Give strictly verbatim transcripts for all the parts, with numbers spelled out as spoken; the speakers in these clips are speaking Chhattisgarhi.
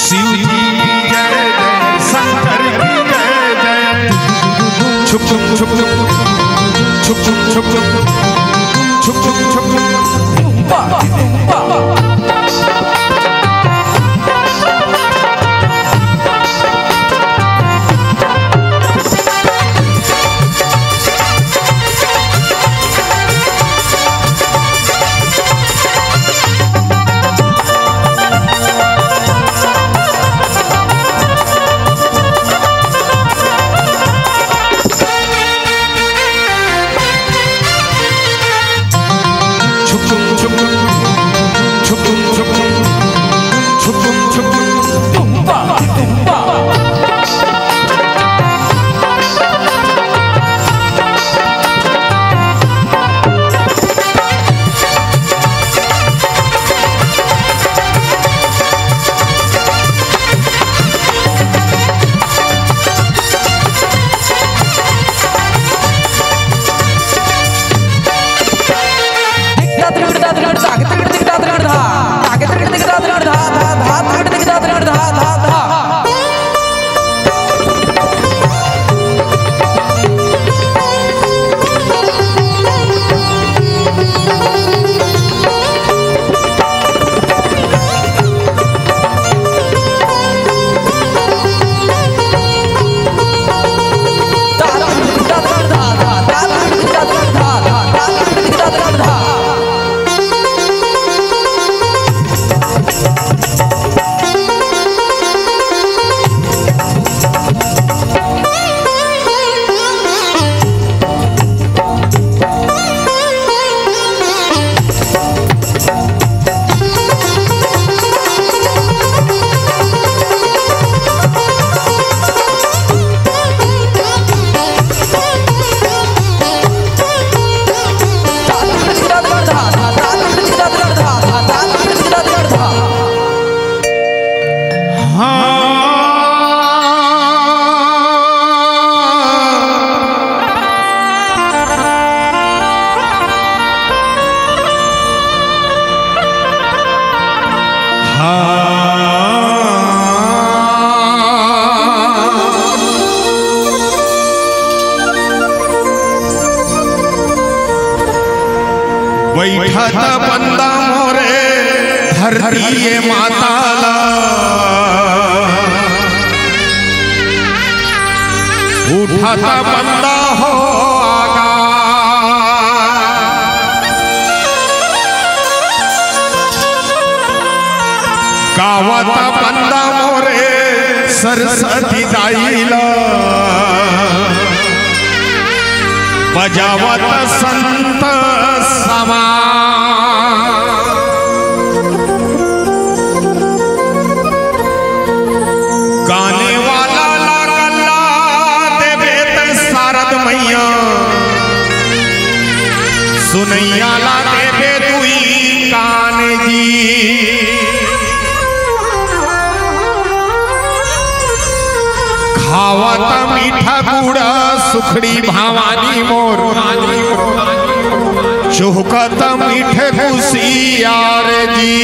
शिव की जय जय, शंकर की जय जय। छुप छुप छुप छुप, छुप छुप छुप छुप, छुप छुप छुप छुप। बैठा त बंदा मोरे धरती ये माता ला। हत बंदा हो आगा। गावत बंदा मोरे सरस्वती दाई ला, बजावत संत समा। गाने वाला ला गल्ला देबे त शारद मैया, सुनैया ला देबे दुई कान जी। खावत मीठा गुड़ा सुखड़ी भवानी मोर, चुहकत मीठे कुसियार जी।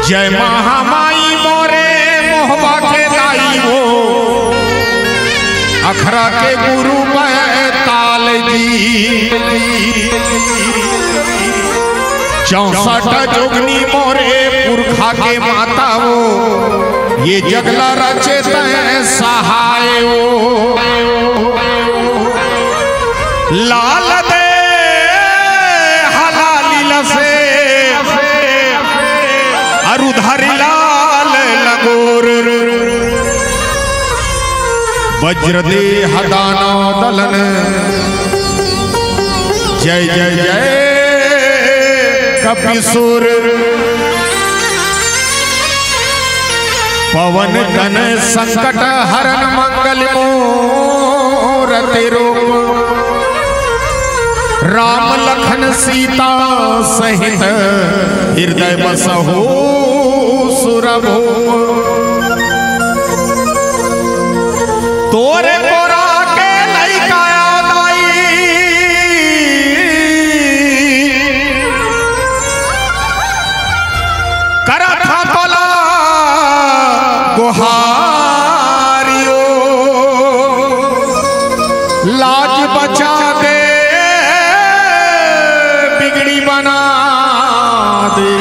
जय महामाई मोरे मोहबा के दाई वो, अखरा के गुरु बैताल जी। चौसठ जोगनी मोरे पुरखा के माता वो, ये जगला रचे तैं सहाय वो। लाल दे हलाली लसे, अरु धरि लाल लगोर। वज्र देह दानव दलन, जय जय जय कपिसुर। पवन तनय संकट हरन मंगल मूरति रूप। राम लखन सीता सहित हृदय बसहु सुरभूप। तोरे कोरा के लइका दाई, करत हा तोला गोहारियो। लाज बचा दे, बिगड़ी बना दे,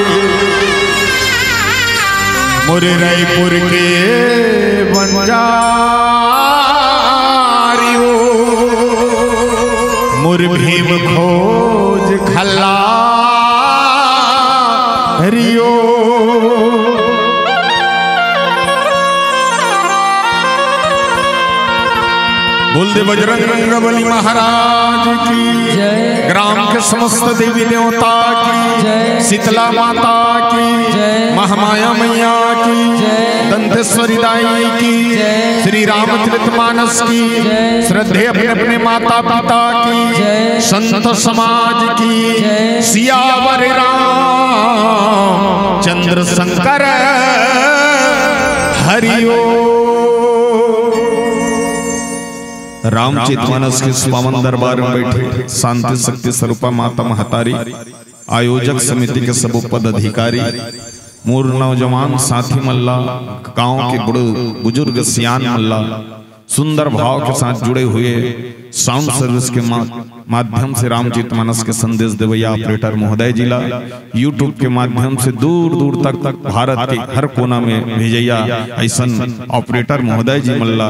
मोरे रायपुर के बंजारियो। मोर भीम खोज खल्लारियो। बोल दे बजरंग बली महाराज की जय। ग्राम के समस्त देवी देवता की जय। शीतला माता की जय। महामाया मैया की जय। दंतेश्वरी दाई की जय। श्री रामचरित मानस की जय। श्रद्धे अपने अपने माता पिता की जय। संत समाज की जय। सियावर राम चंद्र शंकर हरिओ। रामचरित मानस के इस पावन दरबार में बैठे शांति शक्ति स्वरूपा माता महतारी, आयोजक समिति के सबो पदाधिकारी, मोर नौजवान साथी मन ला, गांव के बड़े बुजुर्ग सियान मन ला, सुंदर भाव के साथ जुड़े हुए साउंड सर्विस के मा-, माध्यम से रामचरित मानस के संदेश देवैया ऑपरेटर महोदय जी ला, YouTube के माध्यम से दूर दूर तक, तक भारत के हर कोना में भेजैया ऐसन ऑपरेटर महोदय जी मन ला,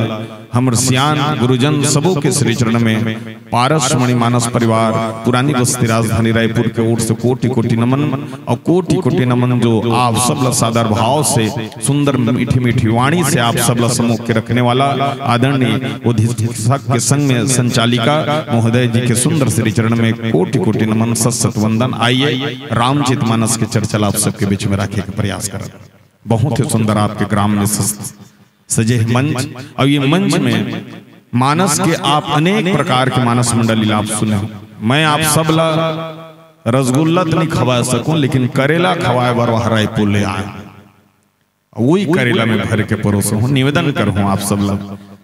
हमर सियान गुरुजन सबो के श्री चरण में पारस मणि मानस परिवार पुरानी बस्ती राजधानी रायपुर के ओर से कोटि कोटि नमन और कोटि कोटि नमन, जो आप सब ला सादर भाव से सुंदर मीठी मीठी वाणी से आप सब ला सम्मुख के रखने वाला आदरणीय उद्घोषक के संग में संचालिका महोदय जी के सुंदर श्री चरण में कोटि कोटि नमन, सत सत वंदन। आइए, रामचरित मानस के चर्चा ला आप सबके बीच में रखे के प्रयास करब। बहुत ही सुंदर आपके ग्राम में सज-, सजे हे मंच, और ये मंच में मानस के आप अनेक प्रकार के मानस मंडली ला आप सुने हो। मैं आप सब ला रसगुल्ला तो नहीं खवा सकूं, लेकिन करेला खवाए बर वह रायपुर ले आए, वही करेला में भर के परोसो हूं। निवेदन करहूं आप सब ला,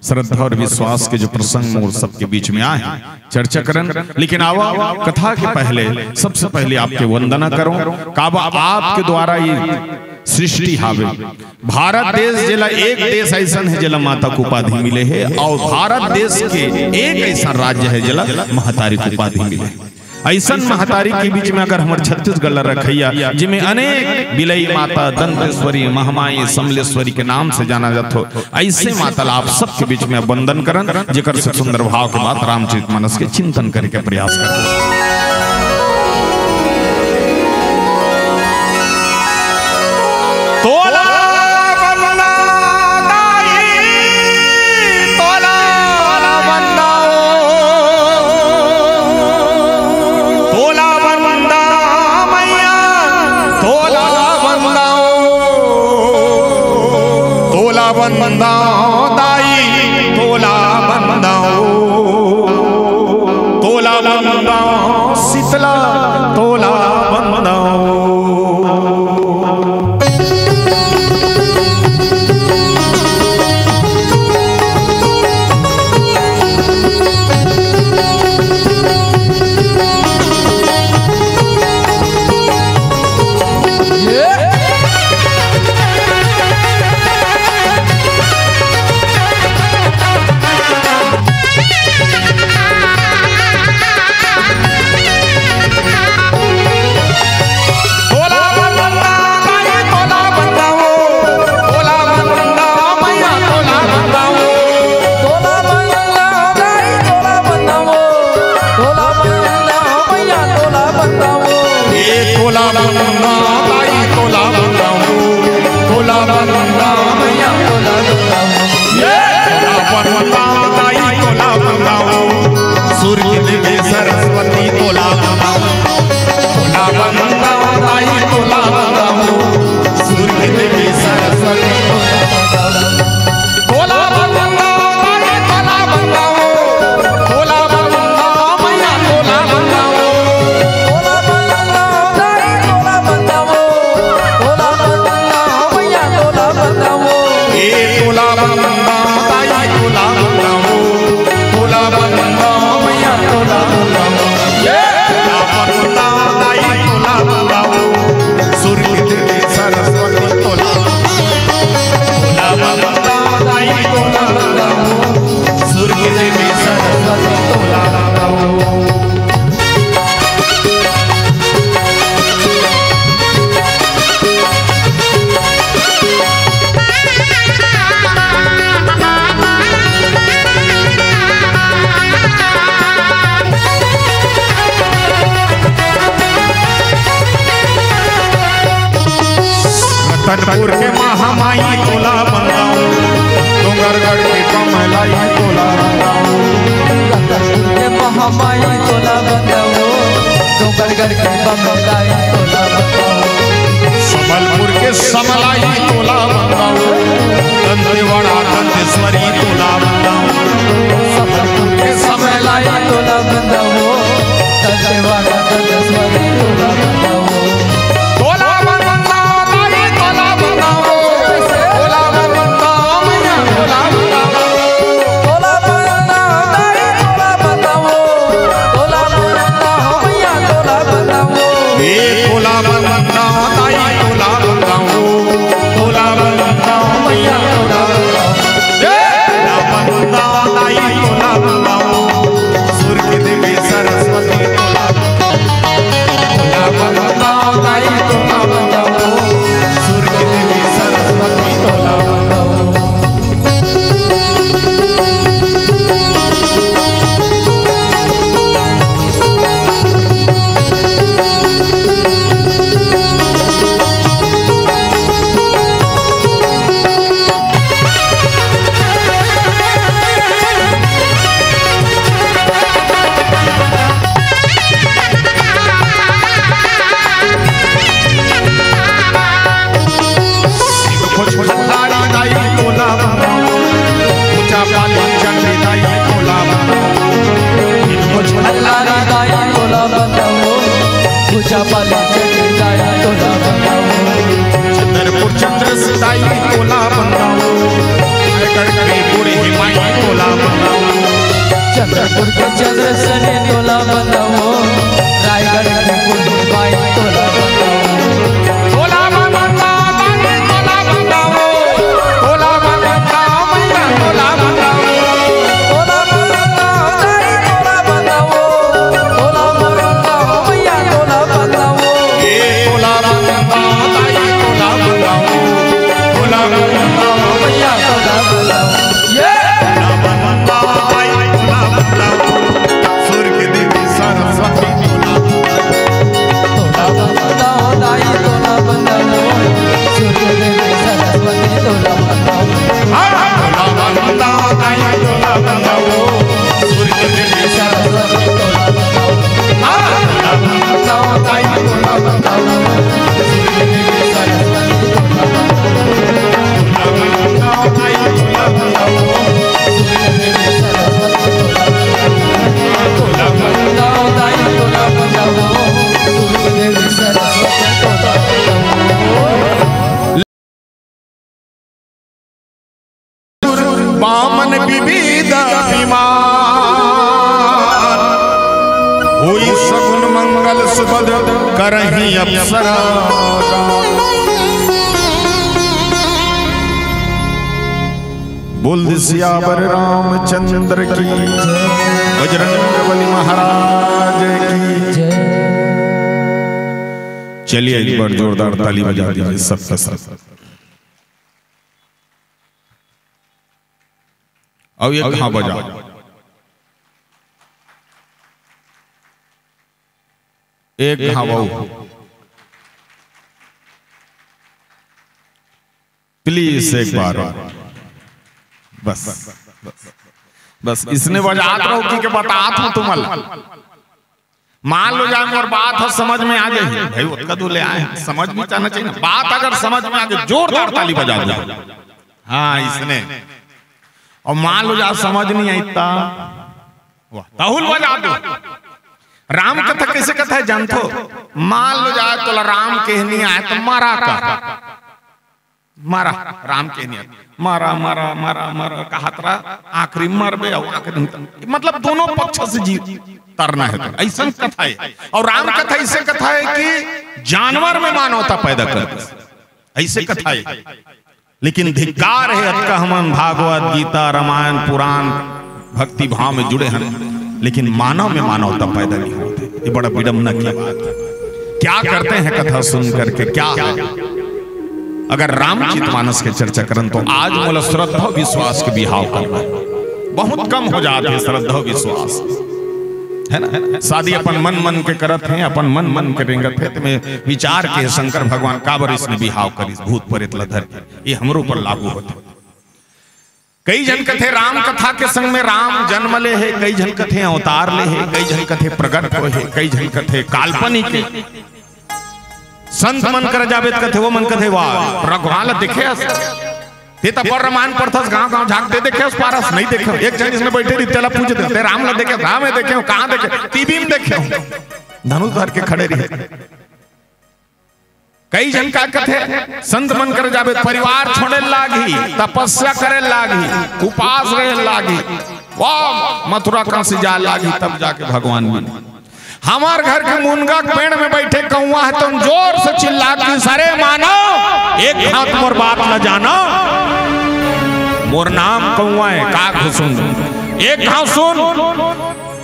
श्रद्धा और विश्वास के जो प्रसंग मोर सबके बीच में आए हैं, चर्चा करन। लेकिन आवा, कथा के पहले, सबसे पहले आपके वंदना करूं। काबा आपके द्वारा ये सृष्टि हावे। भारत देश जेला एक देश ऐसन है जेला माता के उपाधि मिले है, और भारत देश के एक ऐसा राज्य है जेला महतारी के उपाधि मिले है। अइसन महतारी के बीच में अगर हमर छत्तीसगढ़ ला रखइया, जेमे अनेक बिलई माता, दंतेश्वरी, महामाई, समलेश्वरी के नाम से जाना जात हो, अइसे माता ला आप सबके बीच में वंदन करन, जेकर से सुंदर भाव के बात रामचरित मानस के चिंतन करे के प्रयास करन। तोला बंदा दाई, तोला बंदा, तोला बंदा मैया, तोला बंदा, तोला बंदा दाई, तोला बंदा, तोला बंदा शीतला, तोला बंदा। रतनपुर के महामाई तोला बंदाऊं, डोंगरगढ़ के कमलाई तोला बंदाऊं। रतनपुर के महामाई तोला बंदाऊं, डोंगरगढ़ के कमलाई तोला बंदाऊं। संबलपुर के समलाई तोला बंदाऊं, दंतेवाड़ा दंतेश्वरी तोला बंदाऊं। संबलपुर के समलाई तोला बंदाऊं, दंतेवाड़ा दंतेश्वरी तोला बंदाऊं। तोला बंदा दाई, तोला बंदा ओ, तोला बंदा मैया, तोला बंदा ओ। तोला बंदा दाई, तोला बंदा ओ, तोला बंदा मैया, तोला बंदा ओ। ए तोला बंदा दाई, तोला बंदा बामन विविध विमान, होई सगुन मंगल सुपद करही अप्सरा। बोल दे सियावर रामचंद्र की, बजरंग बली महाराज की। चलिए, एक बार जोरदार ताली बजा दीजिए सबके साथ। अब एक घाव बजा, एक घाव, प्लीज एक बार। बस, बस, बस, इसने बजात रहो कि, कि बतात हूं तुम्हारा। मान लो जाए मोर बात ह समझ में आ जाए भाई, ओतका दूर ले आए हैं, समझ में आना चाहिए ना। बात अगर समझ में आ जाए, जोरदार ताली बजा दो। हाँ, इसने। और मान लो जाए समझ नहीं आई ता, वाह, तहुल बजा दो। राम कथा कैसे कथा है जानथो? मान लो जाए तोला राम कहनी आए तो मारा का, मारा, राम के नियत, मारा, मारा, मारा, मारा, कहत रहा, आखिरी मरबे, और आखिरी, मतलब, दोनों पक्ष से जी तरना है। तो ऐसन कथा है। और राम कथा ऐसे कथा है कि जानवर में मानवता पैदा कर दे, ऐसे कथा है। लेकिन धिक्कार है, अतका हमन भागवत, गीता, रामायण, पुराण, भक्ति भाव में जुड़े हैं, लेकिन मानव में मानवता पैदा नहीं होती। ये बड़ा विडम्बना की बात है। क्या करते हैं कथा सुन करके, क्या है? अगर रामचरित मानस के चर्चा करन, तो आज मोला श्रद्धा विश्वास के बिहाव करना है। बहुत कम हो जाते हैं श्रद्धा विश्वास, है ना? शादी अपन मन मन के करत हैं, अपन मन मन के रेंगत है, तुम्हें विचार के शंकर भगवान काबर इसने बिहाव करिस, भूत प्रेत ला धर के, ये हमरो ऊपर लागू होता। कई झन कथे राम कथा के संग में राम जन्म ले हे, कई झन कथे अवतार ले हे, कई झन कथे प्रगट होय हे, कई झन कथे काल्पनिक हे। संत मन करा जाबे त कथे, वो मन कथे, "वाह, रघुराम ला देखे हस? ते त पर रामायण पढ़थस, गांव-गांव झांक, ते देखे हस पारस?" "नहीं देखे।" एक झन इसने बैठे रही, तेला पूछ दे, "ते राम ला देखे?" "हाँ, मैं देखे हूँ।" "कहाँ देखे?" "टीवी में देखे हूँ।" धनुष धर के खड़े रही। कई झन का कथे, संत मन करा जाबे, परिवार छोड़े लागही, तपस्या करे लागही, उपास रहे लागही, वाह, मथुरा काशी जाए लागही, तब जाके भगवान मिले। हमार घर के मुनगा के पेड़ में बैठे कौआ है, तुम जोर से चिल्ला के, "सारे मानव, एक हाथ मोर बात ला जाना, मोर नाम कौआ है, काग हो सुन, एक घाव सुन।"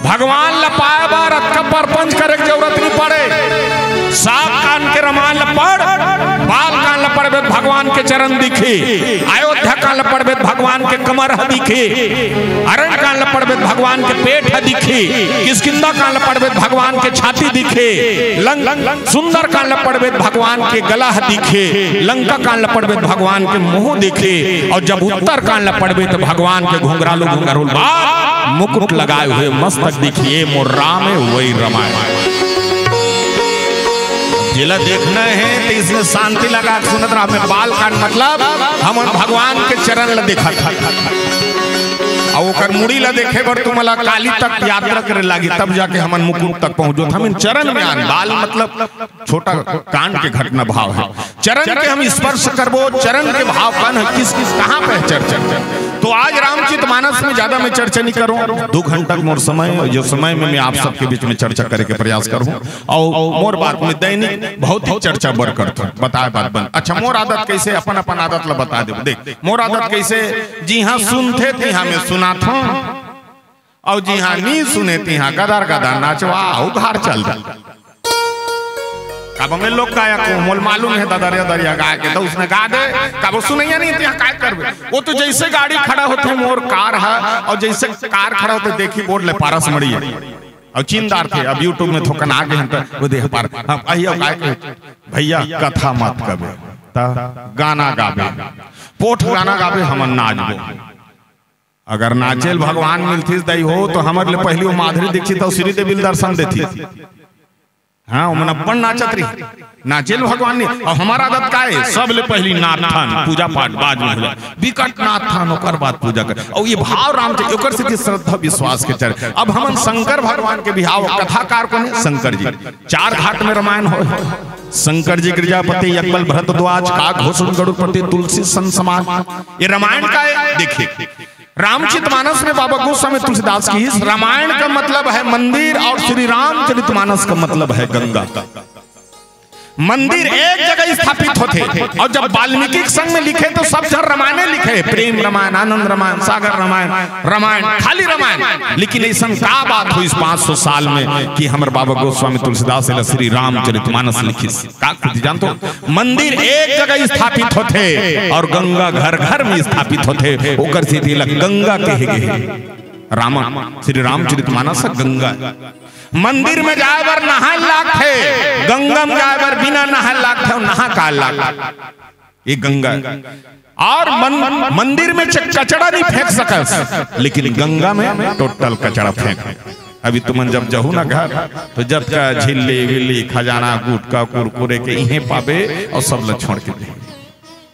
भगवान ल पाए बर अतका परपंच करे के जरूरत नहीं पड़े। सात कान के रामायण ल पढ़, बाल कांड ल पढ़बे त भगवान के चरण दिखी, अयोध्या कांड ल पढ़बे त भगवान के कमर ह दिखी, अरण्य कांड ल पढ़बे त भगवान के पेट ह दिखी, किष्किंधा कांड ल पढ़बे त भगवान के छाती दिखी, लंग, लंग, सुंदर कांड ल पढ़बे त भगवान के गला ह दिखी, लंका कांड ल पढ़बे त भगवान के मुंह दिखी, और जब उत्तर कांड ल पढ़बे त भगवान के घुंघरालू घुंघरालू बाल, मुकुट लगाए हुए मस्तक दिखी, ये मोर राम है, वही रामायण। जेला देखना है तो इसमें शांति लगा के सुनत रहा। मैं बाल कांड मतलब हमन भगवान के चरण ल देखत हन। और ओकर मुड़ी ल देखे बर तुमला काली तक यात्रा करे लागी, तब जाके हमन मुकुट तक पहुंचो। हमन चरण में आन, बाल मतलब छोटा कांड के घटना भाव है। चरण के हम स्पर्श करबो, चरण के भाव कौन है, किस, किस, कहाँ पे है चर्चा? तो आज रामचरित मानस में ज्यादा मैं चर्चा नहीं करूं, दो घंटा मोर समय, जो समय में मैं आप सबके बीच में चर्चा करे के प्रयास करूं। और मोर बात में दैनिक बहुत ही चर्चा बर करथन, बताए बात बन। अच्छा, मोर आदत कैसे, अपन अपन आदत ला बता देबो। देख, मोर आदत कैसे, जिहां सुनथे तिहां मैं सुनाथों, और जिहां नी सुने तिहां गदर गदर नाचवा, उधार चल दे। काबर मैं लोक गायक हूँ, मोला मालूम है ददरिया दरिया गाय के, तो उसने गा दे, काबर सुनैया नहीं तो यहाँ काय करबे। वो तो जैसे गाड़ी खड़ा होथे मोर कार है, और जैसे कार खड़ा होथे देखही बोर्ड ले पारस मड़िया, और चिन्ह डारथे। अब YouTube में थोकन आ गे हैं तो वो देख पार, हम अही अब काय के, "भैया कथा मत कबे, त गाना गाबे, पोठ गाना गाबे, हमन नाचबो।" अगर नाचेल भगवान मिलथिस दाई हो, तो हमर ले पहली वो माधुरी दीक्षित और श्रीदेवी ल दर्शन देथिस। हाँ, ओमन अपन नाचत रही, नाचेल भगवान नहीं। और हमारा आदत का है, सब ले पहली नाथन, पूजा पाठ बाद में हो जाए, बिकट नाथन, ओकर बाद पूजा कर। और ये भाव राम के, ओकर से कि श्रद्धा विश्वास के चढ़। अब हमन शंकर भगवान के बिहाव, कथाकार कोन है? शंकर जी। चार घाट में रामायण हो, शंकर जी गिरजापति, यज्ञ बल भरद्वाज, काग भूषण गरुड़पति, तुलसी सन समाज। ये रामायण का है, देखिए। रामचरित मानस में बाबा गोस्वामी तुलसीदास कहिस, रामायण का मतलब है मंदिर और श्री रामचरित मानस का मतलब है गंगा। मंदिर एक जगह स्थापित होथे, और जब वाल्मीकि के संग में लिखे तो सब झन रामायणे लिखे, प्रेम रामायण, आनंद रामायण, सागर रामायण, रामायण, खाली रामायण। लेकिन अइसन का बात होइस पाँच सौ साल में कि हमर बाबा गोस्वामी तुलसीदास एला श्री रामचरित मानस लिखिस? का कुछ जानथो? मंदिर एक जगह स्थापित होथे और गंगा घर घर में स्थापित होथे, ओकर सेती एला गंगा कहे गे हे। रामायण, श्री रामचरित मानस गंगा। मंदिर में जाए बर नहाए लागथे, गंगा में जाए बर बिना नहाए लागथे, नहा का लागथे? ये गंगा। और मन, मंदिर में च-, कचरा नहीं फेंक सकस, लेकिन गंगा में टोटल कचरा फेंक। अभी तुमन जब जहू ना घर, तो जतका झिल्ली विल्ली, खजाना, गुटखा, कुरकुरे के इहें पाबे और सब ल छोड़ के दे।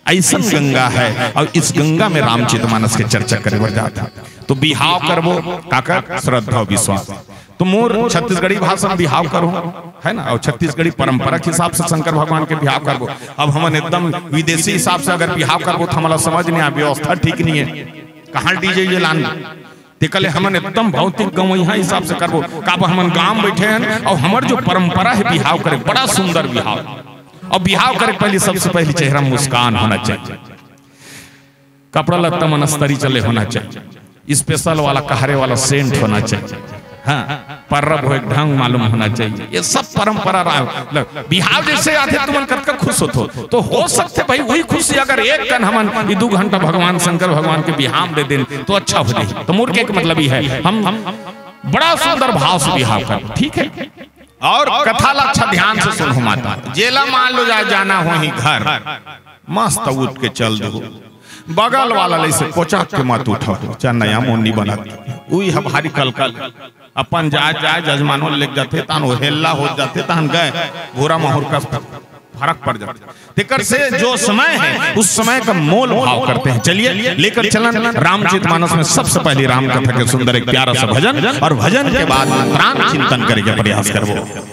अइसन गंगा है, और इस गंगा में रामचरित मानस के चर्चा करे बर जात हे। तो बिहाव करबो काकर? श्रद्धा विश्वास। तो मोर छत्तीसगढ़ी भाषा में बिहाव करो, है ना, और छत्तीसगढ़ी परंपरा के हिसाब से शंकर भगवान के बिहाव करबो। अब हमन एकदम विदेशी हिसाब से अगर बिहाव करबो, तो हमला समझ नहीं आए, व्यवस्था ठीक नहीं है, कहाँ डीजे ये लान? तेकर ले हमन एकदम भौतिक गंवइहा हिसाब से करबो। काबर हमन गांव में बैठे हन, और हमर जो परंपरा है बिहाव करे, बड़ा सुंदर बिहाव। और बिहाव करे के पहले, सबसे पहले चेहरा में मुस्कान होना चाहिए, कपड़ा लत्ता मन अस्तरी चले होना चाहिए, स्पेशल वाला कहरे वाला सेंट होना चाहिए। हाँ, परब हो एक ढंग मालूम होना चाहिए। ये सब परंपरा रहा। ल-, बिहाव जैसे आथे, तुमन कतका खुश होथो। तो हो सकथे भाई, वही खुशी अगर एक कन हमन ये दू घंटा भगवान शंकर भगवान के बिहाव दे देन, तो अच्छा हो जाए। तो मोर के एक मतलब ही है, हम, हम बड़ा सुंदर भाव से बिहाव कर, ठीक है? और कथा ला अच्छा ध्यान से सुनो माता, जेला मान लो जा जाना हो ही घर, मस्त उठ के चल दो, बगल वाला ले से कोचक के मत उठाओ, चाहे नया मोनी बनत, उही ह भारी कलकल, अपन जाय जाय जजमानो लेग जाथे, तहन ओ हेल्ला हो जाथे, तहन गए घोरा माहुर कस फरक पड़ जाथे। तेकर से जो समय है, उस समय का मोल भाव करते हैं। चलिए, लेकर चलन रामचरित मानस में सबसे पहली राम कथा के सुंदर एक प्यारा सा भजन, और भजन के बाद प्राण चिंतन करे के प्रयास करबो।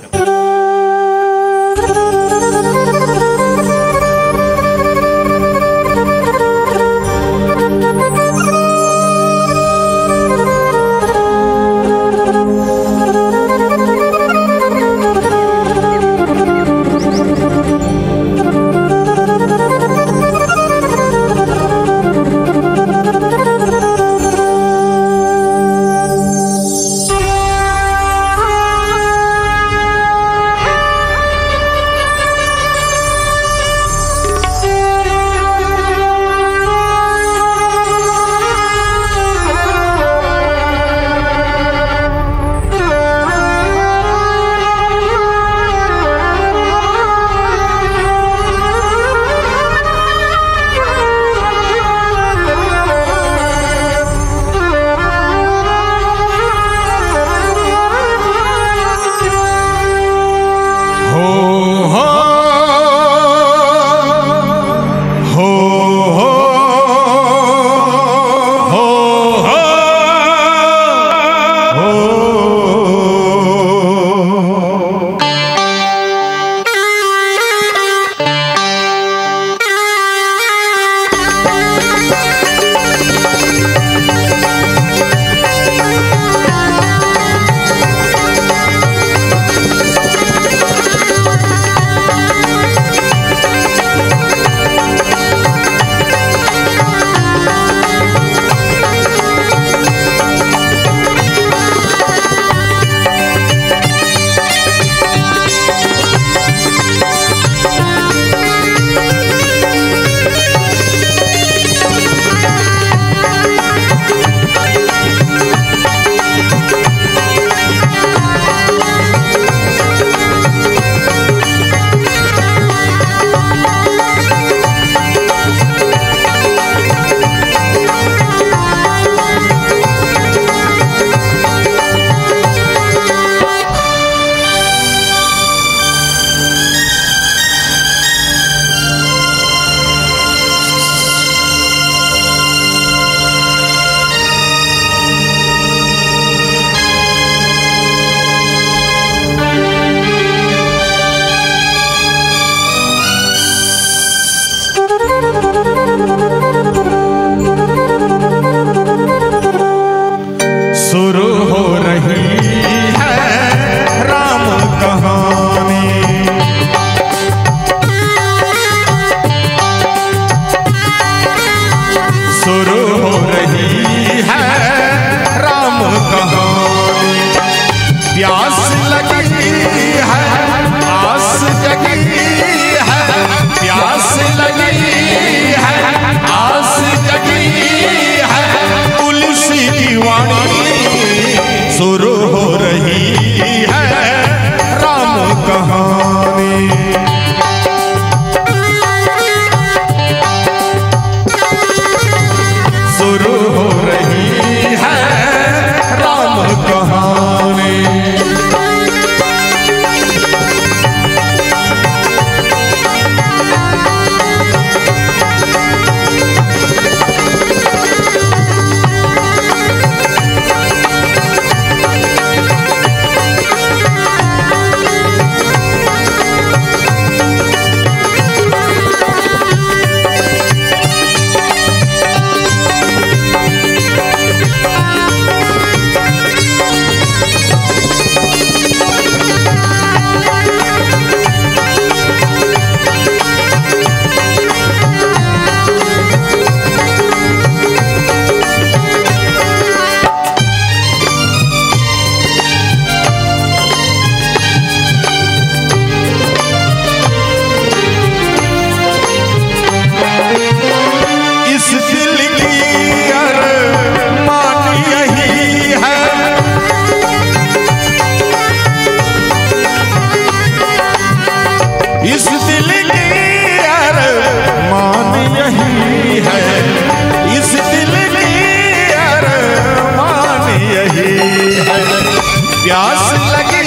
आस लगी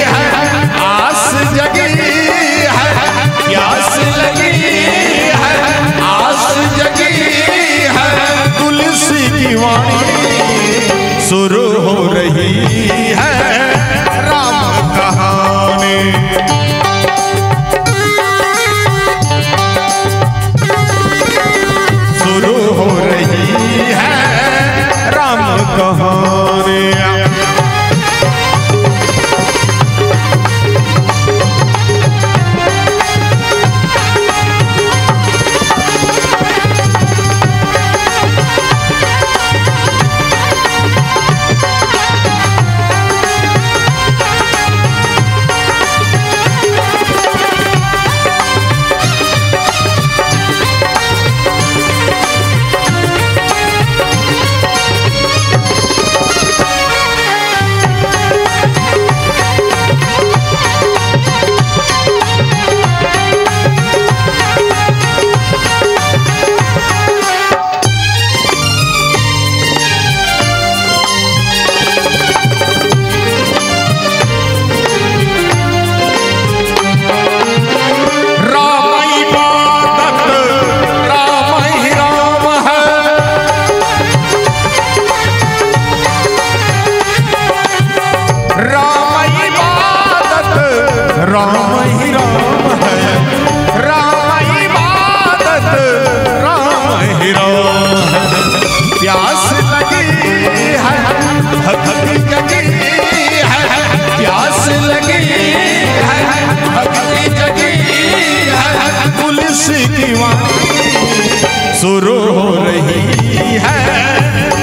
है, आस जगी है, प्यास लगी है, आस जगी है। तुलसी की वाणी शुरू हो रही है राम कहानी। शुरू हो रही है राम कहानी। राम इबादत, राम ही राम है। राम इबादत, राम ही राम है। राम इबादत, राम ही राम है। प्यास लगी है, भक्ति जगी है। प्यास लगी है, भक्ति जगी है। तुलसी की वाणी शुरू हो रही है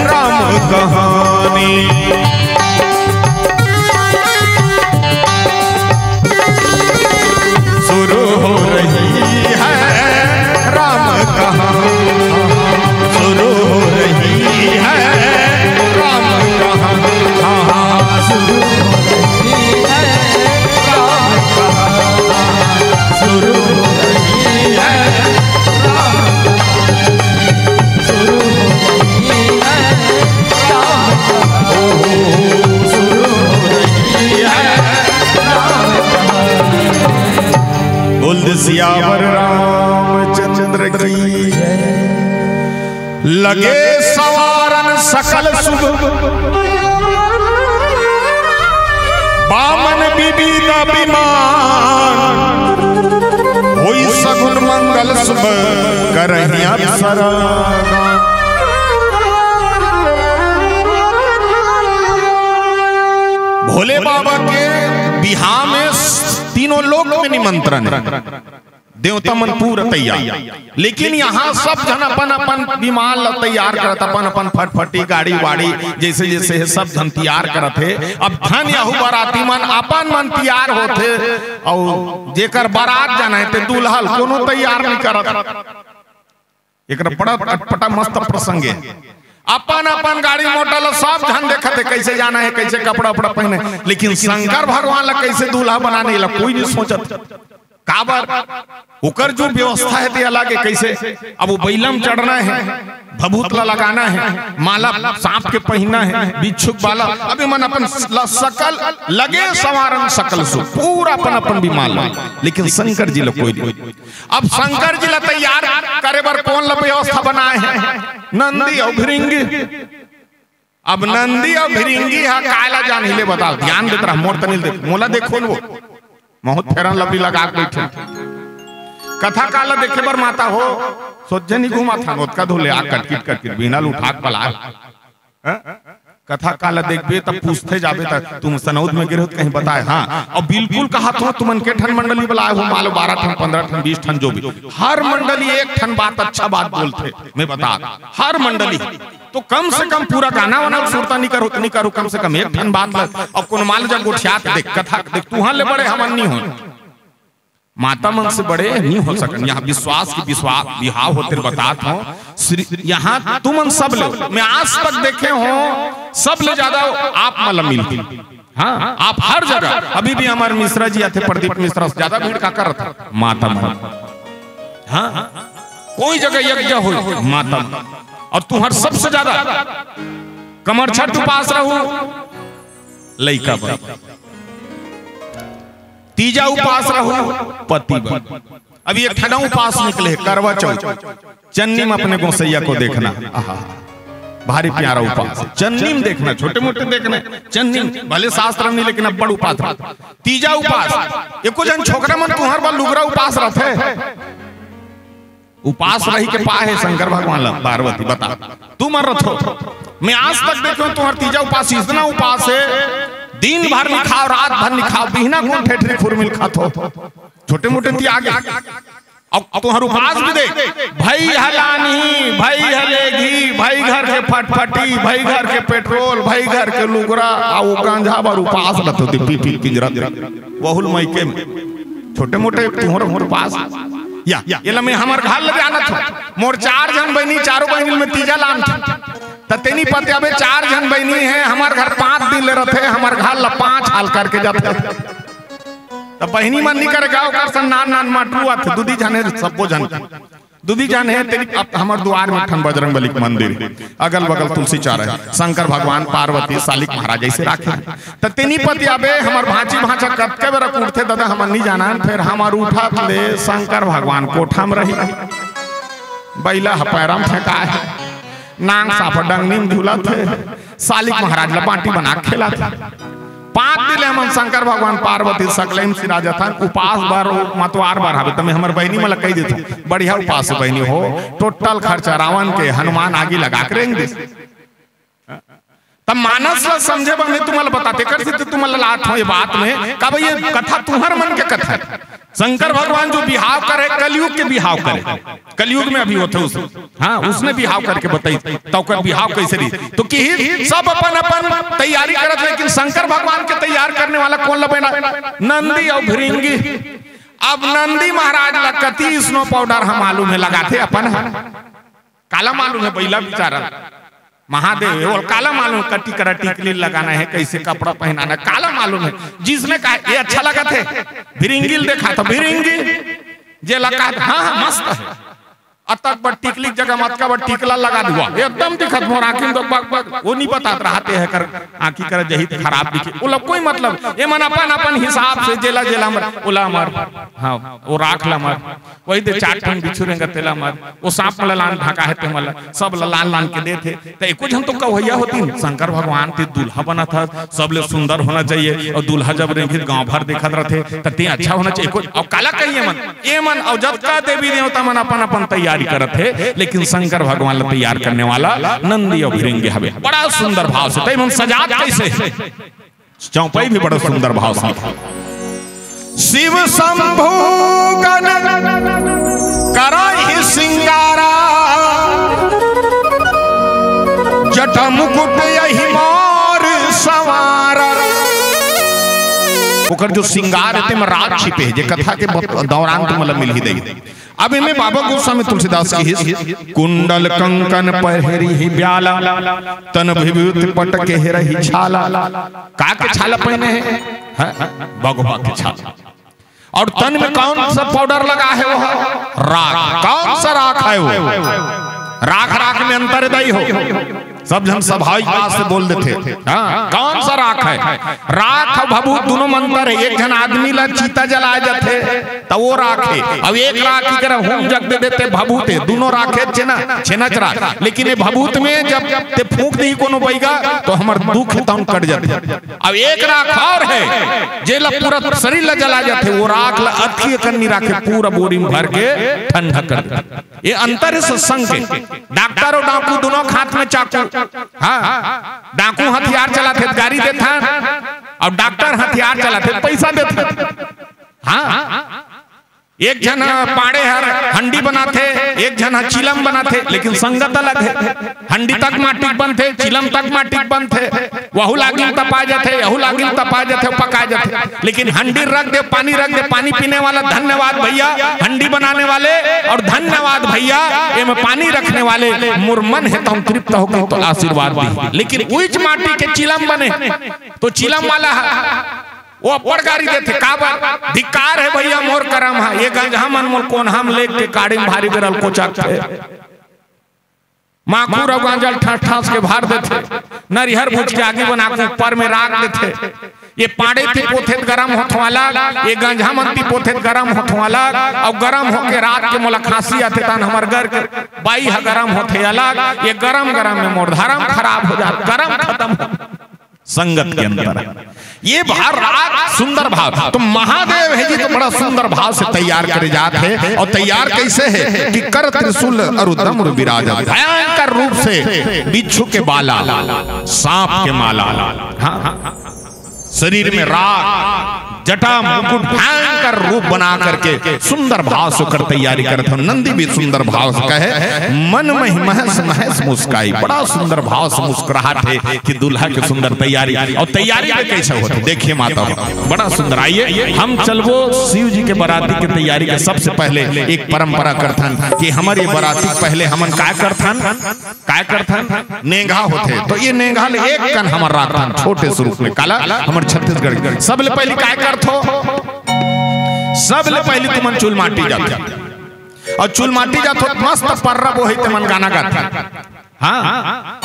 राम कहानी। शुरू हो रही है राम कहानी। शुरू हो रही है राम कहानी। शुरू हो रही है राम कहानी। शुरू हो रही है राम कहानी। शुरू हो रही है राम कहानी। शुरू हो रही है राम कहानी। बोल दे सियावर रामचंद्र की। लगे संवारन सकल सुख, बामन विविध अभिमान। होई सगुन मंगल शुभ, करहिं अवसर। भोले बाबा के बिहाव में तीनों लोक में निमंत्रण है। देवता मन पूरा तैयार, लेकिन यहाँ सब झन अपन अपन विमान ला तैयार करत, अपन अपन फटफटी, गाड़ी वाड़ी, जैसे जैसे हे, सब झन तैयार करत हे। अब धन यहू बराती मन अपन मन तैयार होथे, अउ जेकर बरात जाना हे ते दूल्हा ल कोनो तैयार नहीं करत। एकरा बड़ा अटपटा मस्त प्रसंग हे। अपन अपन गाड़ी मोटर ला सब झन देखत हे, कैसे जाना हे, कैसे कपड़ा उपड़ा पहने, लेकिन शंकर भगवान ला कैसे दूल्हा बनाना हे, एला कोई नहीं सोचत। काबर? ओकर जो व्यवस्था हे ते अलग हे। कैसे? अब वो बइला म चढ़ना हे, भभूत ला लगाना हे, माला सांप के पहिनना हे, बिच्छू के बाला। अब एमन अपन ल-, सकल लगे संवारन सकल सुख, पूरा अपन अपन विमान ला, लेकिन शंकर जी ला कोई नहीं। अब शंकर जी ला तैयार करे बर कोन ला व्यवस्था बनाए हे? नंदी अउ भृंगी। अब नंदी अउ भृंगी ह काय ला जानही ले बताव, ध्यान देत रह, मोर तनिल देख, मोला देखो न वो, महूं त Fair and Lovely लगा के बैठे। कथा काल ला देखे बर माता हो, सोझे नहीं घूमत हन, ओतका धुले आ कटकिट कटकिट बिहना ल उठा के बलाए। हैं? कथा काल ला देखबे तब पूछते जाबे त तुम सनौद में गिरे हो त कहीं बताए, हाँ। अउ बिल्कुल कहत हो, तुमन के ठन मंडली बलाए हो, मान लो बारह ठन, पन्द्रह ठन, बीस ठन, जो भी, हर मंडली एक ठन बात, अच्छा बात बोलथे। मैं बता, हर मंडली तो कम से कम पूरा गाना वाना सुरता नहीं करो, नहीं करो, कम से कम एक ठन बात ला। अब कोनो मान लो जब गोठियात देख, कथा देख, तुहर ले बड़े हमन नहीं हो, माता मन से बड़े नहीं हो सकन। यहाँ विश्वास की विश्वास बिहाव होते बतात हो। श्री, यहाँ तुमन सब ले, मैं आज तक देखे हो, सब ले ज्यादा आप मन ला मिलथे। हाँ, आप हर जगह, अभी भी हमारे मिश्रा जी आथे, प्रदीप मिश्रा से ज्यादा भीड़ का करत हे? माता मन। हाँ, कोई जगह यज्ञ हो, माता मन। अउ तुहर सबसे ज्यादा कमरछठ उपास रहू, लइका बर। तीजा उपास रहू, पति बर। अभी एक ठन उपास निकले हे, करवा चौथ। चन्नी में अपने गोसैया को देखना। आहा, भारी प्यारा उपास। चन्नी में देखना, छोटे मोटे देखना, चन्नी में, भले शास्त्र में नहीं, लेकिन अब्बड़ उपास। तीजा उपास, एको झन छोकरा मन तुंहर बर लुगरा उपास रथे। उपास रही के पाहे शंकर भगवान ला, पार्वती बता, तुमन रथो। मैं आज तक देखे हंव तुंहर तीजा उपास, अतना उपास हे, दिन भर नइ खाव, रात भर नइ खाव, बिहना कुन ठेठरी खुरमी ल खाथो। छोटे मोटे तियाग हे। अउ तुंहर उपास भी देख, भई ह लानही, भई ह लेगही, भई घर के फटफटी, भई घर के पेट्रोल, भई घर के लुगरा, अउ गांजा बर उपास रथो, पी पी पिंजरा दे। वहू ल मइके में। छोटे मोटे तुंहर, तुंहर उपास। या, या, एला मैं हमर घर ले जानत हंव। मोर चार झन बहिनी, चारों बहिनी में तीजा लानथंव। त तेनी पति अबे चार झन बहिनी हे, हमर घर पांच दिन ले रथे, हमर घर ला पांच हाल करके जाथे। त बहिनी मन नइ करे गा, ओकर संग नान नान माटरू आथे, दूदी झन हे, सब्बो झन। दूदी झन हे, तेनी अब हमर दुवार में ठन बजरंग बली के मंदिर हे, अगल बगल तुलसी चारा हे, शंकर भगवान, पार्वती, सालिक महाराज अइसे राखे हे। त तेनी पति अबे हमर भांची भांचा कतके बेरा उठथे, ददा हमन नइ जानन, फेर हमर उठत ले शंकर भगवान कोठा में रही, बइला ह पैरा में फेंकाय हे, नांग सांप डंगनी में झूलत हे, सालिक महाराज ला बांटी बना के खेलत हे। पांच दिन ले हमन शंकर भगवान पार्वती सकलई में सिराजत हन, उपास बर, मतवार बर हवे, त मैं हमर बहिनी मन ला कहि देथंव, बढ़िया उपास बहिनी हो, total खर्चा रावण के हनुमान आगी लगा के रेंग दिस। त मानस ला समझे बर मैं तुमन ला बताथंव, एकर सेती तुमन ला लात हंव ये बात में, का भई ये कथा तुंहर मन के कथा हे। शंकर भगवान जो बिहाव करे, कलयुग के बिहाव करे, कलयुग में अभी होथे उस, हाँ, उसने बिहाव करके बताइस, त ओकर बिहाव कइसे रही। त किहिस सब अपन अपन तैयारी करत, लेकिन शंकर भगवान के तैयार करने वाला कोन ला बना? नंदी अउ भृंगी। अब नंदी महाराज ला कति snow powder ह मालूम हे लगाथे अपन ह। काला मालूम हे बइला बिचारा महादेव हे, ओला काला मालूम हे, कति करा टिकली लगाना हे, कइसे कपड़ा पहिनाना हे, काला मालूम हे। जिसने कहा, "ये अच्छा लगत हे, भृंगी ल देखा तो भृंगी।" जेला कहा, "हाँ, हाँ, मस्त हे।" अतक बड़ टिकली के जगह म अतका बड़ टिकला लगा दुहा, एकदम दिखत मोर आँखी में तो बग बग, वो नइ बतात रहा ते हे कर आँखी कर जही त खराब दिखे, ओला कोई मतलब, एमन अपन अपन हिसाब से जेला जेला मर, ओला मर, हाँ, वो राख ला मर। वही दे चार ठन बिच्छू रेंगत तेला मर, वो सांप मन ला लान ढका हे ते मन ला, सब ला लान लान के देथे। त एको झन तो कवैया होतिन, शंकर भगवान ते दूल्हा बनत हस, सबले सुंदर होना चाहिए, अउ दूल्हा जब रेंगही त गांव भर देखत रथे, त ते अच्छा होना चाहिए। एको, अउ काला कही एमन, एमन अउ जतका देवी देवता मन अपन अपन तैयारी करत हे, लेकिन शंकर भगवान ला तैयार करने वाला नंदी अउ भृंगी हवे। बड़ा सुंदर भाव से, त एमन सजात कइसे हे? चौपाई भी बड़ा सुंदर भाव से। शिव शंभु गण करहि सिंगारा, जटा मुकुट यहि मार संवारा। ओकर जो सिंगार हे, तेमा राज छिपे हे, जे कथा के बत-, दौरान तुमन ला मिलही दई। अब एमे बाबा गोस्वामी तुलसीदास कहिस, कुंडल कंकन पहिरिहि ब्याला, तन विभूति पट केहि रही छाला। का के छाला पहिने हे? हैं? भगवा के छाला। अउ तन में कौन सा powder लगा हे वो? राख। कौन सा राख हे वो? राख, राख में अंतर हे दई हो। सब झन स्वाभाविक बात से बोल देथे। हाँ, कौन सा राख हे? राख अउ भभूत दूनों में अंतर हे। एक झन आदमी ला चीता जलाय जाथे, त वो राख हे। अउ एक राख इकरा होम जग दे देथे, भभूत हे। दूनों राख हे, छेना, छेनच राख। लेकिन ये भभूत में जब ते फूंक देही कोनो बइगा, त हमर दुख तउन कट जाथे। अउ एक राख अउ हे, जेला पूरा शरीर ला जलाय जाथे, वो राख ला अतकी अकन नइ राखे, पूरा बोरी में भर के ठंडा कर देथे। ये अंतर हे सत्संग के। डॉक्टर अउ डाकू दूनों के हाथ में चाकू। हाँ, डाकू हथियार चलाथे त गारी देथे, अउ डॉक्टर हथियार चलाथे त पइसा देथे। हाँ, एक झन पाड़े हर हंडी बनाथे, एक झन ह चिलम बनाथे, लेकिन संगत अलग हे। हंडी तक माटी के बनथे, चिलम तक माटी के बनथे। वहू ल आगी म तपाय जाथे, यहू ल आगी म तपाय जाथे, पकाय जाथे। लेकिन हंडी रख दे, पानी रख दे, पानी पीने वाला धन्यवाद भैया, हंडी बनाने वाले, अउ धन्यवाद भैया, एमे पानी रखने वाले, मोर मन हे त हम तृप्त होके तो आशीर्वाद दी। लेकिन उहीच माटी के चिलम बने, त चिलम वाला ह, वो अब्बड़ गारी देथे, काबर? धिक्कार हे भैया, मोर करम ह, ये गंजहा मन मोर कोन्हा म लेग के काड़ी म भारी बेर ल कोचकथे। माखुर अउ गांजा ल ठास ठास के भर देथे, नरिहर भूज के आगी बना के ऊपर में राख देथे। ये पाड़े ती पोथे त गरम होथों अलग, ये गंजहा मन ती पोथे त गरम होथों अलग, अउ गरम होके रात के मोला खांसी आथे, तहान हमर घर के बाई ह गरम होथे अलग। ये गरम गरम में मोर धरम खराब हो जात, गरम खतम हो। संगत के अंतर है। ये भाव राग सुंदर भाव। तो महादेव हे जी तो बड़ा सुंदर भाव से तैयार करे जात हे। अउ तैयार कइसे हे कि कर त्रिशूल अरु डमरू बिराजत, भयंकर रूप से बिच्छू के बाला, सांप के माला, हाँ, हाँ, शरीर में राग, जटा मुकुट, भयंकर रूप बना करके सुंदर भाव से ओकर तैयारी करत हन। नंदी भी सुंदर भाव से कहे, मन महि महस महस मुस्काई। बड़ा सुंदर भाव से मुस्कुराहट हे कि दूल्हा के सुंदर तैयारी, अउ तैयारी में कइसे होथे देखिए माता हो, बड़ा सुंदर। आइए हम चलबो शिव जी के बराती के तैयारी के। सबसे पहले एक परंपरा करथन कि हमर ये बराती पहले हमन काय करथन, काय करथन? नेंगा होथे। तो ये नेंगा ले एक कन हमर राखथन, छोटे स्वरूप में। काला हमर छत्तीसगढ़ के। सबले पहली काय करथो? सबले पहली तुमन चुलमाटी जाथो। अउ चुलमाटी जाथो, मस्त पर्रा बोहे तेमन गाना गाथे। हाँ,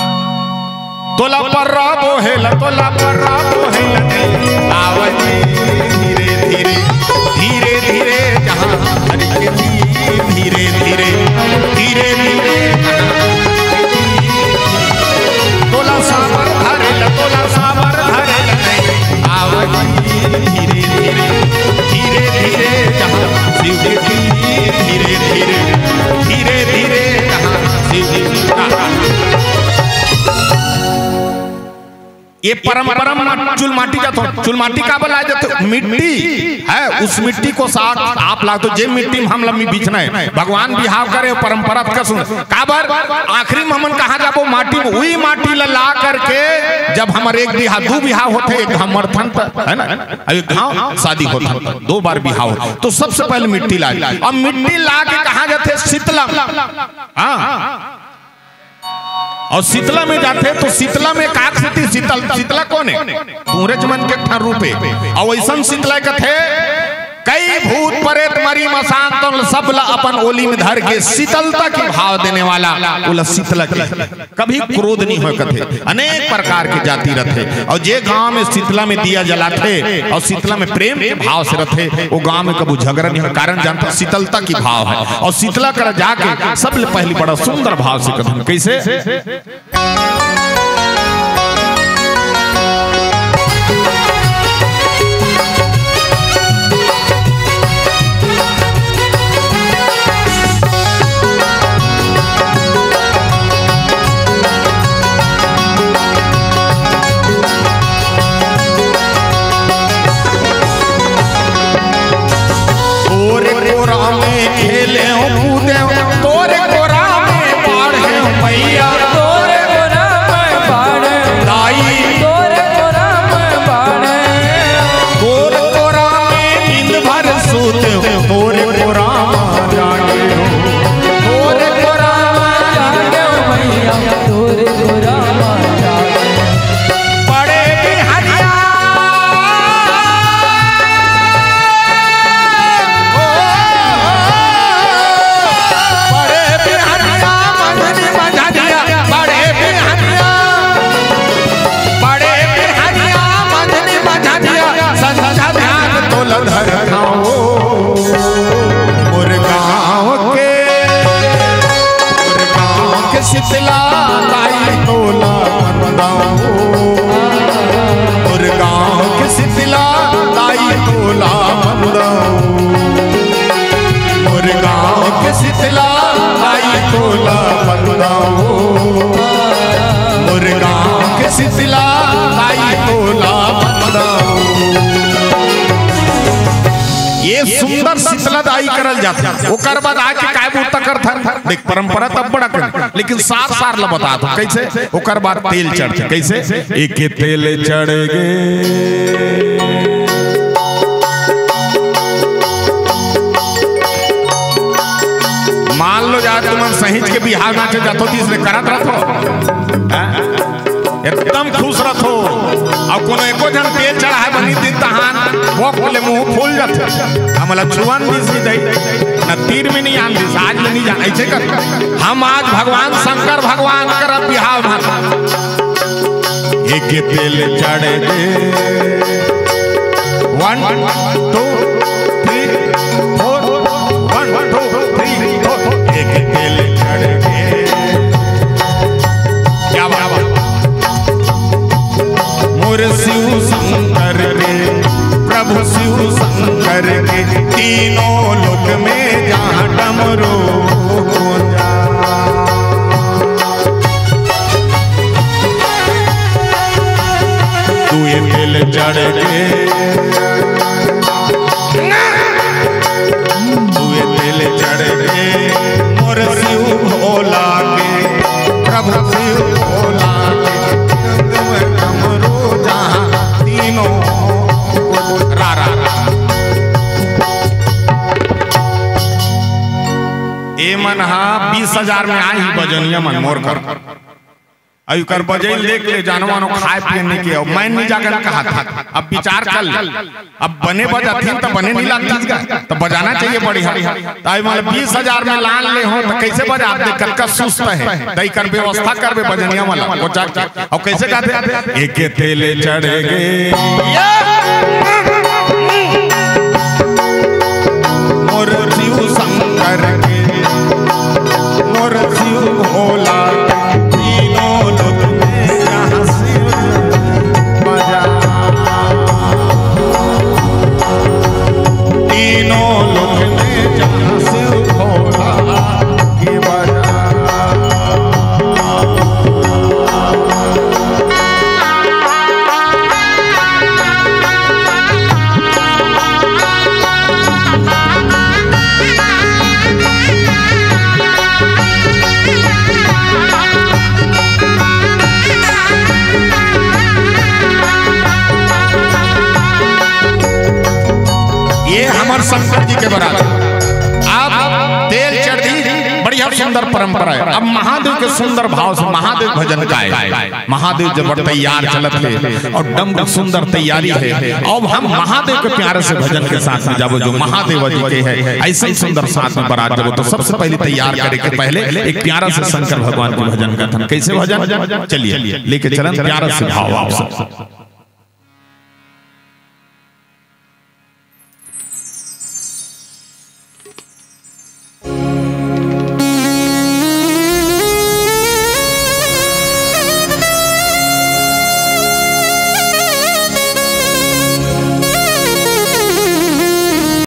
तोला पर्रा बोहे ला, तोला पर्रा बोहे ला, आवजी धीरे धीरे, धीरे धीरे जहाँ हरि के जी, धीरे धीरे, धीरे धीरे तोला साबर धरे ला, तोला साबर धरे ला, आवजी धीरे धीरे, धीरे धीरे जहाँ शिव के जी, धीरे धीरे, धीरे धीरे जहाँ शिव जी। ये परंपरा में चुलमाटी जाथो। चुलमाटी काबर लाय जाथे? मिट्टी हे, उस मिट्टी को साथ आप लाथो, जे मिट्टी में हमला बिछना हे। भगवान बिहाव करे, परंपरा कस सुन। काबर? आखिरी में हमन कहाँ जाबो? माटी में। उही माटी ला ला करके जब हमर एक बिहाव, दू बिहाव होथे, एक घाव मरथन त, हे ना? अउ एक घाव शादी होथन त, दो बार बिहाव होथे। तो सबसे पहले मिट्टी लाय। अब मिट्टी ला के कहाँ जाथे? शीतला। हाँ। अउ शीतला में जाथे तो शीतला में काक स्थिति शीतल, शीतला कोन हे? तुंहरेच मन के ठन रूप हे। अउ अइसन शीतला कथे, कई भूत परेत मरी मसान तन सब ला अपन ओली में धर के शीतलता के भाव देने वाला, ओला शीतला के। कभी क्रोध नहीं होय कथे। अनेक प्रकार के जाति रथे। अउ जे गांव में शीतला में दिया जलाथे अउ शीतला में प्रेम के भाव से रथे, वो गांव में कभू झगड़ा नहीं होय। कारण जानथो, शीतलता की भाव हे। अउ शीतला करा जाके सबले पहली बड़ा सुंदर भाव से कथन। कइसे? तोरे कोरा में खेले हूँ, कूदे हूँ, तोरे कोरा में पाढ़े हूँ मैया। तोरे कोरा में पाढ़े हूँ दाई। तोरे कोरा में पाढ़े हूँ। तोरे कोरा में नींद भर सोते हूँ, तोरे कोरा में जागे हूँ। तोरे कोरा में जागे हूँ मैया, तोरे कोरा में जागे हूँ। बड़े बिहनिया, ओ, बड़े बिहनिया, मंझनी मंझनिया, बड़े बिहनिया, बड़े बिहनिया, मंझनी मंझनिया, संझा ध्यान तोला धर खाओ। मोर गाँव के, मोर गाँव के शीतला दाई तोला वंदाओ। मोर गाँव के शीतला दाई तोला वंदाओ। मोर गाँव के शीतला दाई तोला वंदाओ। मोर गाँव के शीतला दाई तोला वंदाओ। ये सुंदर शीतला दाई करल जाथे। ओकर बाद आके काय बूता करथन? देख, परंपरा तब बड़ा कर, लेकिन सार सार ला बता दो कइसे। ओकर बाद तेल चढ़थे कइसे? एक तेल चढ़ गे। मान लो जा तुमन सहिंच के बिहाव नाचे जाथो, तीसरे करत रथो, हैं? एकदम खुश रथो। अउ कोनो एको झन तेल चढ़ाए बनी दिन तहान ओकले मुंह फूल जाथे। हमला छुअन दिस नहीं दई, न तीर में नहीं आन दिस, आज ले नहीं जान, ऐसे कर। हम आज भगवान शंकर भगवान कर बिहाव में। एक तेल चढ़ गे। One, two, three, four। One, two, three, four। एक तेल चढ़ गे। क्या बात है? मोर शिव शंकर के, प्रभु शिव शंकर के, तीनों लोक में जहाँ डमरू गूंजा। दुए तेल चढ़ गे, दुए तेल चढ़ गे, मोर शिव भोला के, प्रभु शिव भोला के, डमरू जहाँ तीनों रा, रा, रा। ए मन हा बीस हजार में आही बजनिया मन मोर कर। अउ एकर बजई देख ले, जानो मानो खाए पिए नहीं के, अउ मैं नहीं जागन कहा था। अब विचार कर ले, अब बने बजाथिन त बने नहीं लागतिस गा, त बजाना चाहिए बढ़िया। त अउ मतलब बीस हजार में लान ले हो त कैसे बजा दे, कतका सुस्त है, त एकर व्यवस्था करबे बजनिया वाला, वो जाके। अउ कैसे गाथे? एक तेल चढ़ गे, मोर शिव शंकर के, मोर शिव भोला के, तीनों लोक में जहाँ शिव बजा, तीनों लोक में जहाँ शिव भोला के बजा। ये हमर शंकर जी के बरात। अब तेल चढ़ दी, बढ़िया सुंदर परंपरा है। अब महादेव के सुंदर भाव से महादेव भजन गाए। महादेव जब तैयार चलत हे अउ डमरू सुंदर तैयारी हे, अब हम महादेव के प्यारे से भजन के साथ में जाबो, जो महादेव जी के हे, ऐसे ही सुंदर साथ में बरात जाबो। तो सबसे पहले तैयार करे के पहले एक प्यारा से शंकर भगवान के भजन गाथन। कैसे भजन? चलिए, लेके चलन प्यारा से भाव आप सब।